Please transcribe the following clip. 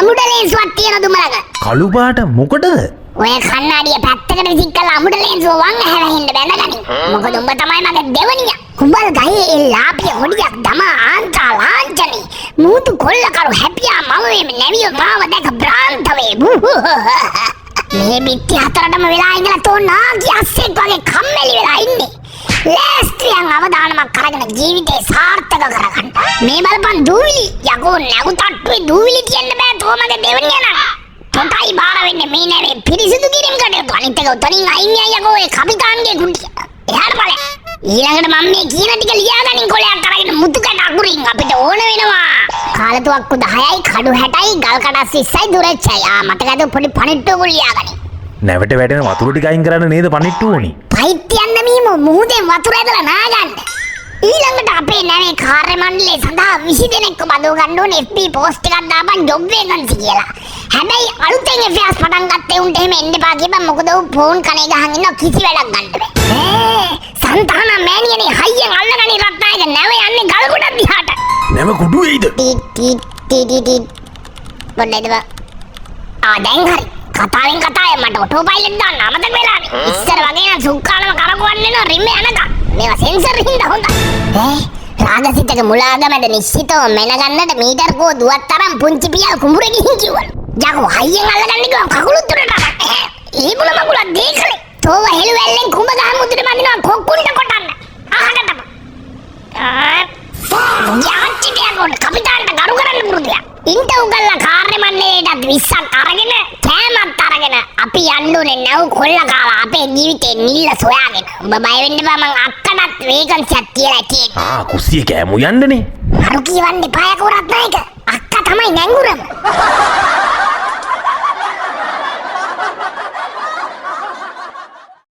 අමුඩ ලේන්සුවක් තියෙන දුම ළඟ. කළු පාට මොකටද? ඔය කණ්ණාඩිය පැත්තකට විසික් කරලා අමුඩ ලේන්සුව වං ඇහැ වැහෙන්න බැඳගනින්. මොකද උඹ තමයි මගේ දෙවනියා. කුඹල් ගහේ ඒ ලාපිය හොඩියක් දමා ආන්තා ලාංඡනේ. මූදු කොල්ල කරු හැපියා මම මේ නැවිය මාව දැක භ්‍රාන්ත වේ. මේ බිත්ති හතරටම වෙලා ඉඳලා තෝ නාගි අස්සෙක් වගේ කම්මැලි වෙලා ඉන්නේ. ලෑස්තියන් අවදානමක් අරගෙන ජීවිතේ සාර්ථක කරගන්න. මේ බලපන් දූවිලි. යකෝ නැව් තට්ටුවේ දූවිලි තියන්න බෑ තෝ මගේ දෙවනියා නම්. තොටයි බාර වෙන්නේ මේ නැවේ පිරිසිදු කිරීම කටයුතු. අනිත් එක උතනින් අයින් යයි යකෝ ඒ කපිතාන්ගේ කුටිය. එහාට බලන්න. ඊළඟට මම මේ කියන ටික ලියාගනින් කොලයක් අරගෙන මුතු කැට අකුරින් අපිට ඕන වෙනවා. කාලතුවක්කු 10යි, කඩු 60යි, ගල් කඩස් 20යි, දුරච්චයි. ආ මතකද පොඩි පණිට්ටුවකුත් ලියාගනින්. නැවට වැටෙන වතුර ටික අයින් කරන්න නේද පණිට්ටුව ඕනි? පෛත්‍යන්න මීමෝ මුහුදෙන් වතුර ඇදලා නාගන්න. ඊළඟට අපේ නැවේ කාර්ය මණ්ඩලය සඳහා 20 දෙනෙක්ව බදව ගන්න ඕනේ FB post එකක් දාපන් ජොබ් වේකන්සි කියලා. හැබැයි අලුතෙන් FS පටන් ගත්තේ උන්ට එහෙම එන්න එපා කියපන්, මොකද ඌ ෆෝන් කනේ ගහන් ඉන්නවා කිසි වැඩක් ගන්න බෑ. ඈ සන්තාන මෑණියනේ හයියෙන් අල්ලගනි රත්නායක, නැව යන්නේ ගල් ගොඩක් දිහාට. නැව කුඩු වෙයිද? T T T T T. පොඩ්ඩක් ඉඳපන්. ආ දැන් හරි. කතාවෙන් කතාවේ මට ඔටෝ පයිලට් දාන්න අමතක වෙලානේ. ඉස්සර වගේ නම් සුක්කාලම කරකවන්න එනවා රිම් යනකම්. මේවා සෙන්සර් හින්දා හොඳයි. ඈ රාගසිතක මුලාගමද නිශ්චිතව මැනගන්නට මීටර් කෝ දුවත් තරම් පුංචි පියල් කුඹුරේ ගිහින් කිව්වලු. යකෝ හයියෙන් අල්ලගන්න කිව්වම කකුලුත් උඩට අරන්. ඒ මොන මගුලක් දේකලේ. තෝව හෙළු වැල්ලෙන් කුඹ ගහ මුදුනේ බඳිනවා කොක්කුන්ට කොටන්න. අහකටම. යාච්චිට යකෝ කපිතාන්ට ගරු කරන්න පුරුදුයා. ඉන්ට උගල්ලා කාර්ය මණ්ඩලයටත් 20ක් අරගෙන කෑමත් අරගෙන අපි යන්න ඕනේ නැව් කොල්ල කාලා අපේ ජීවිතේ නිල්ල සොයාගෙන. උඹ බය වෙන්න එපා, මං අක්කටත් වේකන්සියක් තියලා තියෙන්නේ. ආ කුස්සිය කෑම උයන්නනේ. අරු කියවන්න එපා යකෝ රත්නායක. අක්කා තමයි නැංගුර.